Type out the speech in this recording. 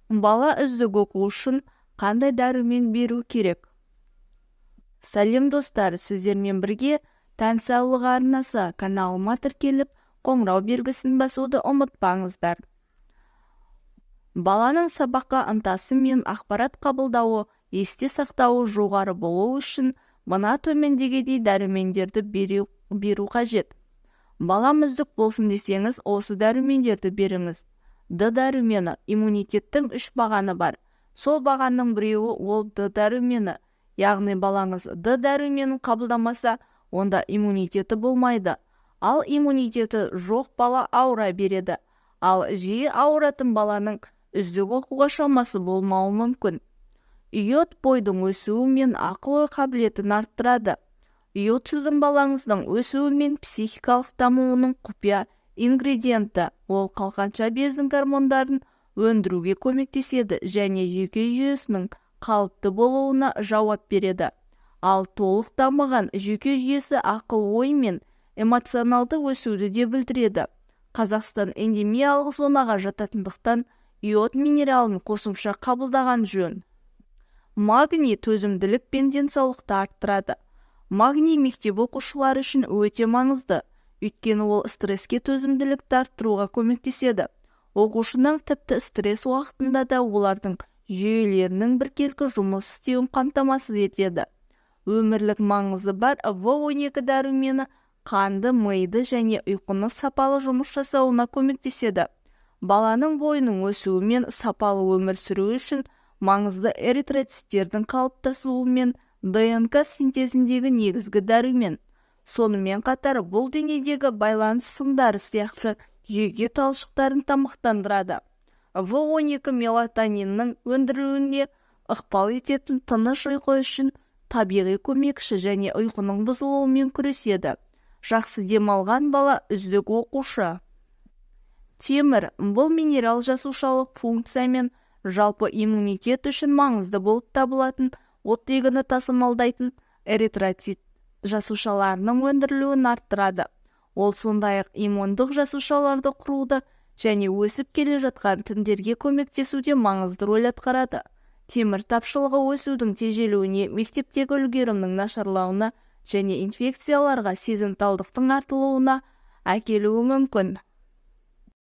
Бала үздік оқу үшін қандай дәрумен беру керек? Сәлем, достар! Сіздермен бірге «Тән саулығы» арнасы. Каналыма тіркеліп, қоңырау белгісін басуды ұмытпаңыздар. Баланың сабаққа ынтасы мен ақпарат қабылдауы, есте сақтауы жоғары болу үшін мына төмендегідей дәрумендерді беру қажет. Балам үздік болсын десеңіз, осы дәрумендерді беріңіз. Д дәрумені. Иммунитеттің үш бағаны бар. Сол бағанның біреуі ол Д дәрумені. Яғни балаңыз Д дәруменін қабылдамаса, онда иммунитеті болмайды. Ал иммунитеті жоқ бала ауыра береді. Ал жиі ауыратын баланың үздік оқуға шамасы болмауы мүмкін. Йод бойдың өсуі мен ақыл-ой қабілетін арттырады. Йод сіздің балаңыздың өсуі мен психикалық дамуының құпия ингредиенті. Ол қалқанша бездің гормондарын өндіруге көмектеседі және жүйке жүйесінің қалыпты болуына жауап береді. Ал толық дамыған жүйке жүйесі ақыл-ой мен эмоционалды өсуді де білдіреді. Қазақстан эндемиялық зонаға жататындықтан, йод минералын қосымша қабылдаған жөн. Магний төзімділік пен денсаулықты арттырады. Магний мектеп оқушылары үшін өте маңызды, өйткені ол стресске төзімділікті арттыруға көмектеседі. Оқушының тіпті стресс уақытында да олардың жүйелерінің біркелкі жұмыс істеуін қамтамасыз етеді. Өмірлік маңызы бар В12 дәрумені қанды, миды және ұйқыны сапалы жұмыс жасауына көмектеседі. Баланың бойының өсуі мен сапалы өмір сүруі үшін маңызды эритроциттердің қалыптасуы мен ДНК синтезіндегі негізгі дәрумен. Сонымен қатар бұл денедегі байланыс сымдары сияқты жүйке талшықтарын тамақтандырады. В12 мелатониннің өндірілуіне ықпал ететін тыныш ұйқы үшін табиғи көмекші және ұйқының бұзылуымен күреседі. Жақсы демалған бала – үздік оқушы. Темір. Бұл минерал жасушалық функция мен жалпы иммунитет үшін маңызды болып табылатын оттегіні тасымалдайтын эритроцит жасушаларының өндірілуін арттырады. Ол сондай-ақ иммундық жасушаларды құруды және өсіп келе жатқан тіндерге көмектесуде маңызды рөл атқарады. Темір тапшылығы өсудің тежелуіне, мектептегі үлгерімнің нашарлауына және инфекцияларға сезімталдықтың артылуына әкелуі мүмкін.